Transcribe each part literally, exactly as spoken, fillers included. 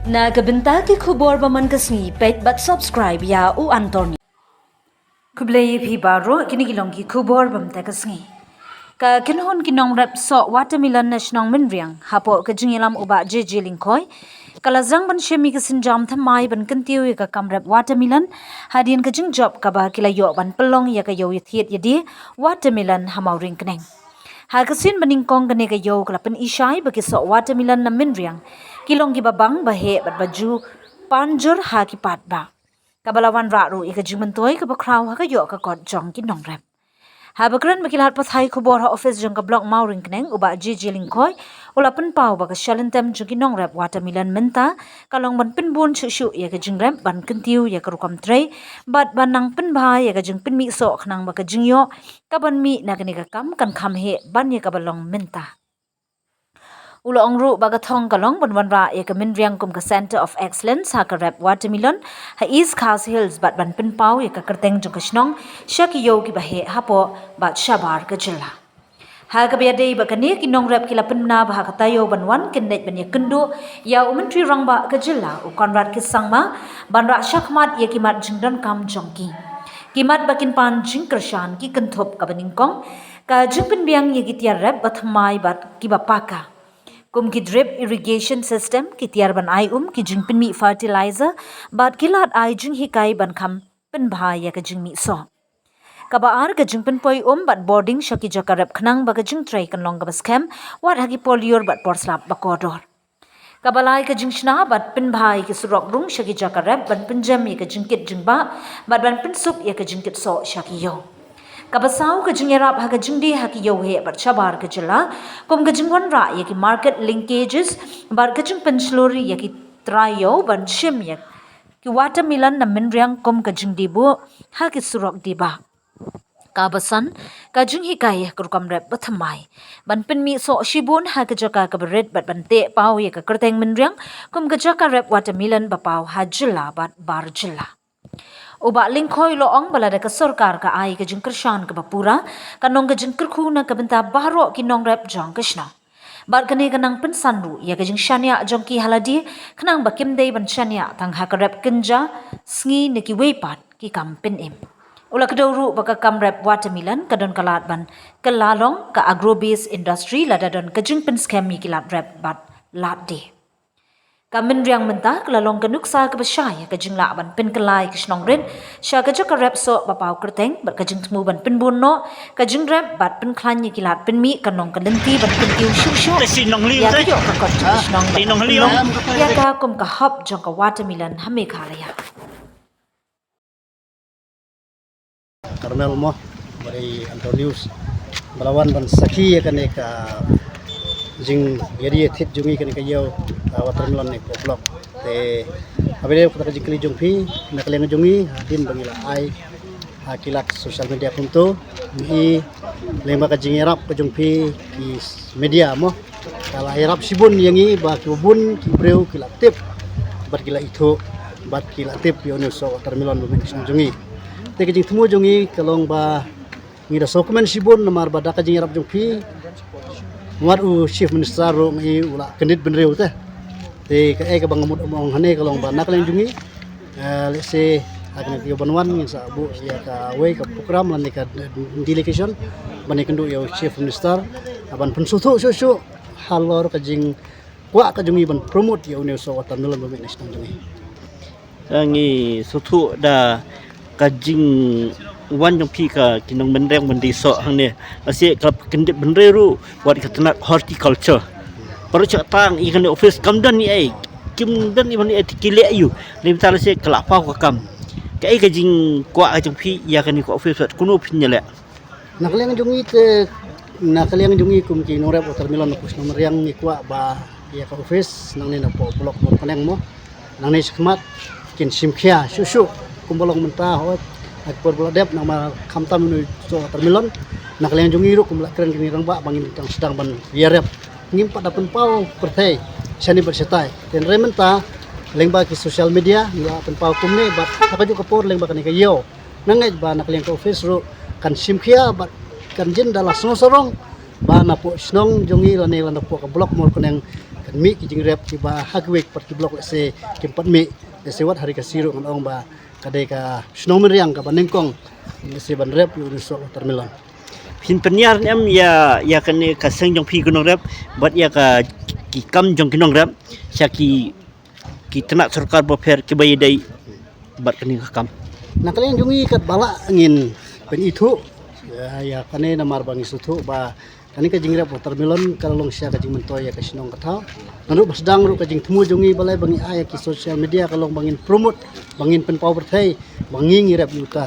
Na ka bynta ki khubor ba man ka sngi, peit bad subscribe ïa u Anthony. Khublei ïa phi baroh, kine ki long ki khubor ba mynta ka sngi. Ka kynhun ki nongrep soh watermelon na shnong Mynriang, hapoh ka jingïalam u Bah J J Lyngkhoi, ka la sdang ban shim ïa ka sienjam thymmai ban kyntiew ïa ka kam rep watermelon hadien ka jingjop kaba ki la ïoh ban pynlong ïa ka ïew ïathied ïadie watermelon ha Mawryngkneng. Ha ka sien ba nyngkong, kane ka ïew ka la pyni shai ba ki soh watermelon na Mynriang ki long kiba bang, ba heh bad ba ju pan jur ha ki paidbah, kaba la wanrah ruh ïa ka jingmyntoi kaba khraw ha ka ïoh ka kot jong ki nongrep. Haba kren bad ki lad pathai khubor ha ophis jong ka Block Mawryngkneng, u Bah J J Lyngkhoi u la pynpaw ba ka shalynter jong ki nongrep watermelon mynta ka long ban pynbun shuh shuh ïa ka jingrep, ban kyntiew ïa ka rukom trei bad ban nang pynbha ïa ka jingpynmih soh, khnang ba ka jingïoh kaban mih na kane ka kam kan kham heh ban ïa kaba long mynta. U la ong ruh ba ka thong ka long ban wanrah ïa ka Mynriang kum ka Centre of Excellence ha ka rep watermelon ha East Khasi Hills bad ban pynpaw ïa ka kyrteng jong ka shnong sha ki ïew kiba heh hapoh bad shabar ka jylla. Ha kaba ïadei bad kane, ki nongrep ki la pynbna ba ha ka taïew ban wan kin leit ban ïakynduh ïa u Myntri Rangbah ka jylla, u Conrad K Sangma, ban rah shakhmat ïa ki mat jingdonkam jong ki. Ki mat ba kin pan jingkyrshan ki kynthup kaba nyngkong ka jingpynbiang ïa ki tiar rep ba thymmai bad kiba paka, kum ki drip irrigation system, ki tiar ban ai um, ki jingpynmih fertilizer bad ki lad ai jinghikai ban kham pynbha ïa ka jingmih soh. Kaba ar, ka jingpynpoi um bad bording sha ki jaka rep, khnang ba ka jingtrei kan long kaba skhem wat ha ki por lyiur bad por slap ba kordor. Kaba lai, ka jingshna bad pynbha ïa ki surok rung sha ki jaka rep ban pynjem ïa ka jingkit jingbah bad ban pynsuk ïa ka jingkit soh sha ki ïew. Kaba saw, ka jingïarap ha ka jingdie ha ki ïew heh bad shabar ka jylla, kum ka jingwanrah ïa ki market linkages bad ka jingpynshlur ïa ki trai ïew ban shim ïa ki watermelon na Mynriang kum ka jingdie buh ha ki surok die bah. Kaba san, ka jinghikai ha ka rukom rep ba thymmai ban pynmih soh shibun ha ka jaka kaba rit bad ban teh paw ïa ka kyrteng Mynriang kum ka jaka rep watermelon ba paw ha jylla bad bar jylla. U Bah Lyngkhoi u la ong ba lada ka sorkar ka ai ka jingkyrshan kaba pura, kan long ka jingkyrkhu na ka bynta baroh ki nongrep jong ka shnong. Bad kane kan nang pynsan ruh ïa ka jingshaniah jong ki ha lade, khnang ba kim dei ban shaniah tang ha ka rep kynja sngi ne kiwei pat ki kam pynim. U la kdew ruh ba ka kam rep watermelon ka don ka lad ban kylla long ka agro based industry lada don ka jingpynskhem ïa ki lad rep bad lad die. Ka Mynriang mynta ka la long ka nuksa kaba shai ha ka jinglah ban pynkylla ïa ka shnong rit sha ka jaka rep soh ba paw kyrteng, bad ka jingthmu ban pynbun noh ka jingrep bad pynkhlaiñ ïa ki lad pynmih kan long ka lynti ban kyntiew shuh shuh ïa ka ïoh ka kot jong ka shnong, ïa ka kum ka hub jong ka watermelon ha Meghalaya. Carmel mo, bad i Antonius, ba la wan ban sakhi ïa kane ka jingïadie thied jong ngi, kane ka ïew, ah, watermelon Eco Block. Te haba ïadei kata ka jingkylli jong phi, na ka liang jong ngi, hadien ba ngi la ai ha ki lad social media kumto, ngi i lyngba ka jingïarap ka jong phi ki media mo, ka la ïarap shibun ïa ngi ba kiba bun ki briew ki la tip bad ki la ithuh bad ki la tip ïa une u soh watermelon ba mih na shnong jong ngi. Te ka jingthmu jong ngi ka long ba ngi da sngewkmen shibun namar ba da ka jingïarap jong phi, wat u Chief Minister ruh ngi i u la kyndit bynriew te. Te kaei kaba nga mut ong hangne ka long ba na ka liang jong ngi, eh, lehse ha kane ka ïew ban wan ngin sa buh ïa kawei ka program lane ka delegation ban ïakynduh ïa u Chief Minister, ah, ban pynsngewthuh shuh shuh halor ka jingkwah ka jong ngi ban promote ïa une u soh watermelon ba mih na shnong jong ngi. Ah, ngi sngewthuh da ka jingwan jong phi ka ki nong Mynriang ban die soh hangne, lehse ka la pynkynduh bynriew ruh wat ka tnat horticulture. Baroh shi tang ïa kane office kam don ïa ei, kim don ïa ban ïa ei te ki leh aïu. Lymda lehse ka la paw ka kam. Kaei ka jingkwah ka jong phi ïa kane ka office, wat kumno phin ïaleh? Na ka liang jong ngi te, na ka liang jong ngi kum ki nongrep watermelon na ka shnong Mynriang, ngi kwah ba ïa ka office nangne napoh Block Mawryngkneng mo, nangne shakhmat kin shim khia shuh shuh kumba long mynta, hooid ha ki por ba la dep, namar khamtam une u soh watermelon. Na ka liang jong ngi ruh kumba la kren ki rangbah ba ngin dang sdang ban ïarep, ngim pat da pynpaw pyrthei shane bad shatai. Te hynrei mynta lyngba ki social media ngi la pynpaw kumne, bad ha kajuh ka por lyngba kane ka ïew, nga ngeit ba na ka liang ka office ruh kan shim khia bad kan jin da la sngewsarong ba napoh shnong jong ngi lane la napoh ka Block Mawryngkneng ka Mih ki jingrep kiba ha kiwei pat ki block lehse kim pat mih, lehse wat ha ri Khasi ruh ngan ong ba ka dei ka shnong Mynriang kaba nyngkong lehse ban rep ïa u soh watermelon. Phin pynïar ne em ïa, ïa kane ka seng jong phi ki nongrep bad ïa ka, ki kam jong ki nongrep sha ki, ki tnat sorkar bapher kiba ïadei bad kane ka kam? Na ka liang jong ngi katba lah ngin pynithuh ïa, ïa kane namar ba ngi sngewthuh ba kane ka jingrep watermelon ka la long shisha ka jingmyntoi ïa ka shnong ka thaw. Naduh ba sdang ruh ka jingthmu jong ngi balei ba ngi ai ïa ki social media ka long ba ngin promote, ba ngin pynpaw pyrthei ba ngi ngi rep ïa uta,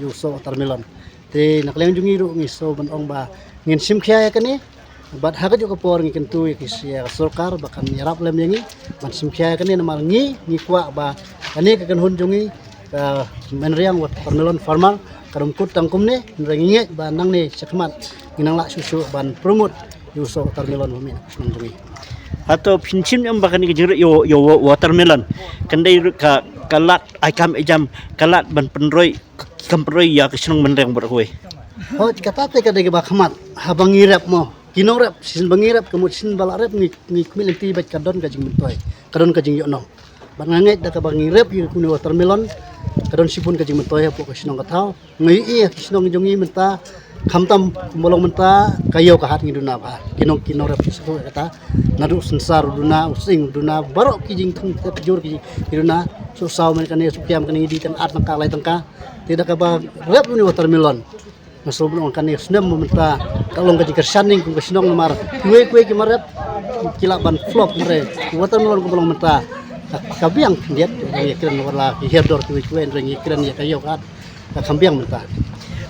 ïa u soh watermelon. Te na ka liang jong ngi ruh ngi sngew ban ong ba ngin shim khia ïa kane. Bad ha kajuh ka por ngi kyntu ïa ki, ïa ka sorkar ba kan ïarap lem ïa ngi ban shim khia ïa kane namar ngi, ngi kwah ba kane ka kynhun jong ngi ka Mynriang watermelon farmer ka dum kut tang kumne, hynrei ngi ngeit ba nangne shakhmat ngin nang lah shuh shuh ban promote ïa u soh watermelon ba mih na ka shnong jong ngi. Hato phin shim ne em ba kane ka jingrep ïa, ïa wa-, watermelon kan dei ruh ka, ka lad ai kam ejam, ka lad ban pynroi, ka, kam pynroi ïa ka shnong Mynriang bad kawei? Hooid, kata te ka dei kaba khmat haba ngi rep mo. Ki nongrep, shisien ba ngi rep, ka mut shisien ba la rep ngi, ngi khmih lynti bad ka don ka jingmyntoi, ka don ka jingïohnong. Bad nga ngeit da kaba ngi rep ïa une u watermelon ka don shibun ka jingmyntoi hapoh ka shnong ka thaw. Nga ïohi ïa ki shnong jong ngi mynta, khamtam kumba long mynta ka ïew ka hat ngi duna bha. Ki nong, ki nongrep ki sngewthuh ïa kata. Naduh synsar u duna, u sying u duna, baroh ki jingthung ki jur ki, ki duna. Soh saw mynne kane, soh kiam kane ngi die tang ar tyngka lai tyngka. Te da kaba rep une u watermelon nga sngew ban ong kane ka snem mynta ka long ka jingkyrshan ïa ngi kum ka shnong namar kiwei kiwei ki marep ki lah ban flop, hynrei watermelon kumba long mynta ka, ka biang khyndiat, ïa kren wat la ki hiar dor kiwei kiwei, hynrei ngi kren ïa ka ïew ka hat ka kham biang mynta.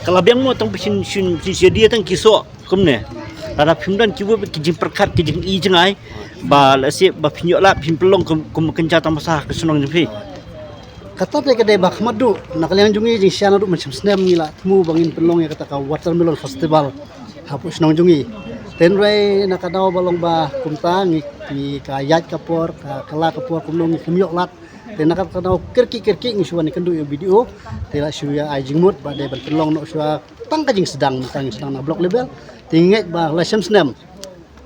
Ka la biang mo tang ba shin, shin, shin shadien tang ki soh kumne. Lada phim don kiwei ki jingpyrkhat, ki jingi jngai ba lehse ba phin ïoh lad phin pynlong kum, kum kynja tamasa ha ka shnong jong phi. Kata te ka dei ba khmat duh, na ka liang jong ngi jingshisha naduh mynshem snem ngi la thmu ba ngin pynlong ïa kata ka watermelon festival hapoh shnong jong ngi. Te hynrei na ka daw ba long ba kumta ngi, ngi ka ïaid ka por, ka, ka la ka por kumno ngi kham ïoh lad. Te na ka, ka daw kyrkieh kyrkieh ngi shu wan ïakynduh ïa u B D O. Te la shu ïa ai jingmut ba dei ban pynlong noh shuwa tang ka jingsdang, tang jingsdang na block level. Te ngi ngeit ba la shem snem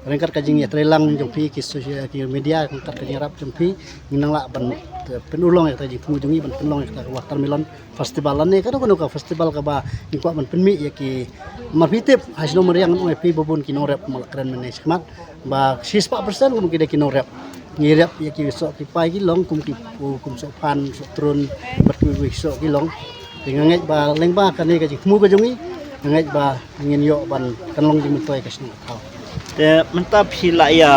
ryngkat ka jingïatreilang jong phi ki social, ki media, ryngkat ka jingïarap jong phi, ngin nang lah ban, eh, pynurlong ïa kata ka jingthmu jong ngi ban pynlong ïa kata ka watermelon festival lane kano kano ka festival kaba ngi kwah ban pynmih ïa ki. Namar phi tip ha shnong Mynriang ngan ong ïa phi ba bun ki nongrep, ma la kren mynne shakhmat ba shispah percent kum ki dei ki nongrep. Ngi rep ïa ki soh ki pai ki long kum ki, kum soh phan, soh trun bad kiwei kiwei ki soh ki long. Te nga ngeit ba lyngba kane ka jingthmu ka jong ngi, nga ngeit ba ngin ïoh ban pynlong jingmyntoi ka shnong ka thaw. Te mynta phi la ïa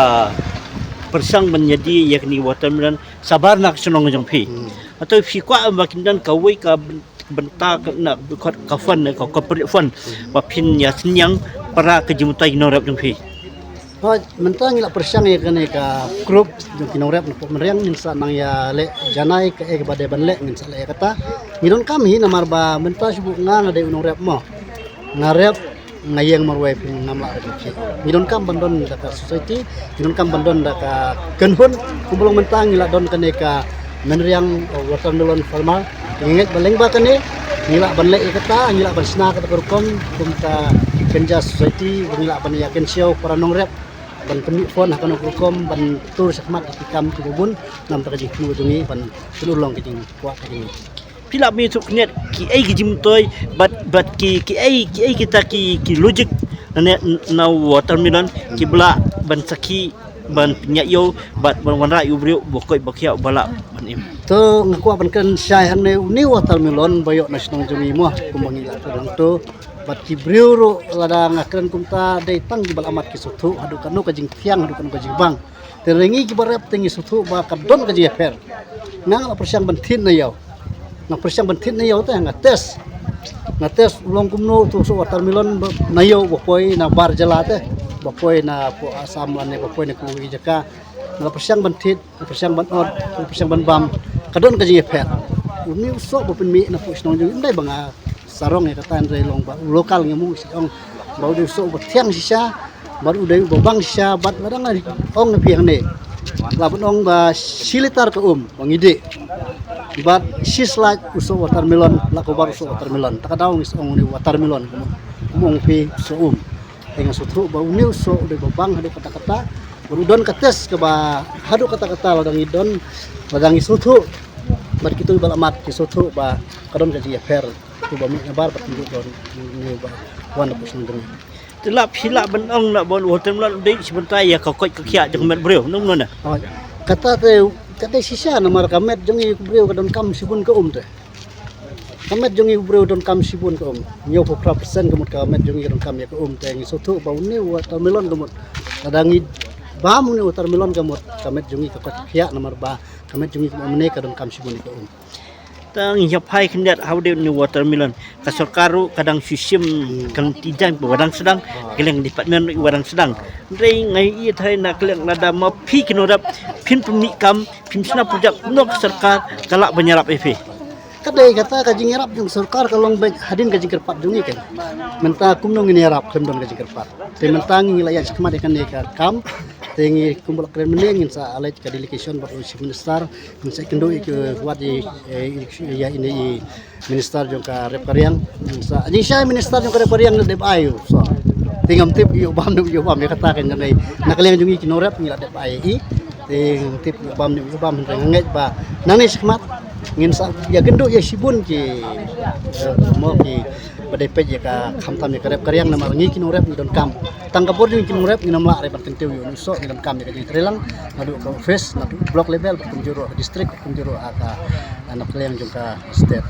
pyrshang ban ïadie ïa kane watermelon shabar na ka shnong ka jong phi. Hmm. Hato phi kwah ba kin don kawei ka byn-, bynta ka, na, ka, ka fund, ka corporate fund ba phin ïa synñiang para ka jingmyntoi ki nongrep jong phi? Hooid, mynta ngi la pyrshang ïa kane ka group jong ki nongrep na pdeng Mynriang, ngin sa nang ïaleh janai kaei kaba dei ban leh ngin sa leh ïa kata. Ngi donkam hi namar ba mynta shu buh nga, nga dei u nongrep mo. Nga rep, nga ïeng marwei phi ngam lah rep. Ngi donkam ban don da ka society, ngi donkam ban don da ka kynhun, kumba long mynta ngi la don kane ka Mynriang, uh, watermelon farmer. Ngi ngeit ba lyngba kane ngi lah ban leh ïa kata, ngi lah ban shna kata ka rukom kum ka kynja society, ngi lah ban ïa kynshew para nongrep ban pynmih fund ha kano ka rukom ban tur shakhmat ïa ki kam kiba bun na ka bynta ka jingthmu jong ngi ban pynurlong ka jingkwah ka jong ngi. Phi lah ban ïathuh khyndiat kiei ki jingmyntoi bad, bad ki, kiei, kiei kita ki, ki logic na, na watermelon kiba lah ban sakhi ban pynïaid ïa u bad ban wanrah ïa u briew ba koit ba khiah ba lah ban im. To nga kwah ban kren shai hangne, une watermelon ba ïoh na shnong jong ngi mo kumba ngi la kren hangto. Bad ki briew ruh lada nga kren kumta dei tang kiba la amat ki sngewthuh haduh kano ka jingthiang haduh kano ka jingbang. Te hynrei ngi kiba rep te ngi sngewthuh ba ka don ka jingïapher. Nga nga la pyrshang ban thied na ïew. Nga pyrshang ban thied na ïew te nga test. Nga test u long kumno utu u soh watermelon ba, na ïew ba poi na bar jylla te. Ba poi na poh Assam lane ba poi na kawei ka jaka. Nga la pyrshang ban thied, nga pyrshang ban ot, nga pyrshang ban bam. Ka don ka jingïapher. Une u soh ba pynmih na poh shnong jong ngi, ym dei ba nga sarong ïa kata, hynrei long ba u local ngi mut shu ong ba u dei u soh uba thiang shisha bad u dei uba bang shisha bad lada nga ong ïa phi hangne, lah ban ong ba shi litar ka um ba ngi dih bad shi slide u soh watermelon lah ka bar u soh watermelon. Ta ka daw ngi ong une watermelon, kum ong phi soh um. Te nga sngewthuh ba une u soh u dei uba bang haduh katta katta. Bad u don ka test kaba haduh katta katta lada ngi don, lada ngi sngewthuh bad kito ba la mad ki sngewthuh ba ka don ka jingïapher, to ba mih nabar bad kito don ne ba wan da pus nang. Te lap hi lap ban ong na ban watermelon u dei shi bynta ïa ka koit ka khiah jong met briew nong nona. Kata te ka dei shisha namar ka met jong i briew ka don kam shibun ka um te. Ka met jong i briew don kam shibun ka um. Hynñiew phew phra percent ka mut ka met jong i don kam ïa ka um te ngi sngewthuh ba une u watermelon ka mut. Lada ngi bam une u watermelon ka mut ka met jong i ka koit khiah namar ba ka met jong i ka mane ka don kam shibun ïa ka um. Tang ïa phai khyndiat ha u dei une u watermelon. Ka sorkar ruh ka dang shu shim kan tijang ba wadang sdang. Ka liang department ruh wadang sdang. Ndei ngai i thai na ka liang lada ma phi kino rap phin pynmih kam phin sna project no ka sorkar ka lah ban ïarap ïa phi. Ka dei kata ka jingïarap jong sorkar ka long beit hadien ka jingkyrpad jong ngi kan. Mynta kumno ngin ïarap khlem don ka jingkyrpad. Te mynta ngi la ïa shikmat ïa kane ka kam. Te ngi kumba la kren mynne ngin sa alej ka delegation bad u chief minister ngin sa kynduh ïa ki wat ïa ïa ine i minister jong ka rep ka riang. Ngin sa jingshisha minister jong ka rep ka riang la dep ai u so. Te ngam tip ïa u bam ne ïa u bam ïa kata kan jong ngi na ka liang jong ngi ki nongrep ngi la dep ai i. Te ngam tip ïa u bam ne ïa u bam hynrei nga ngeit ba nangne shikmat ngin sa ïa kynduh ïa shibun ki eh, mo ki ba dei peit ïa ka khamtam ïa ka rep ka riang namar ngi ki nongrep ngi don kam. Tang ka bor jong ngi ki nongrep ngi nam lah re ban kyntiew ïa u soh ngi don kam ïa ka jingtreilang naduh ka office naduh block level bad kumjuh ruh district kumjuh ruh ha ka na ka liang jong ka state.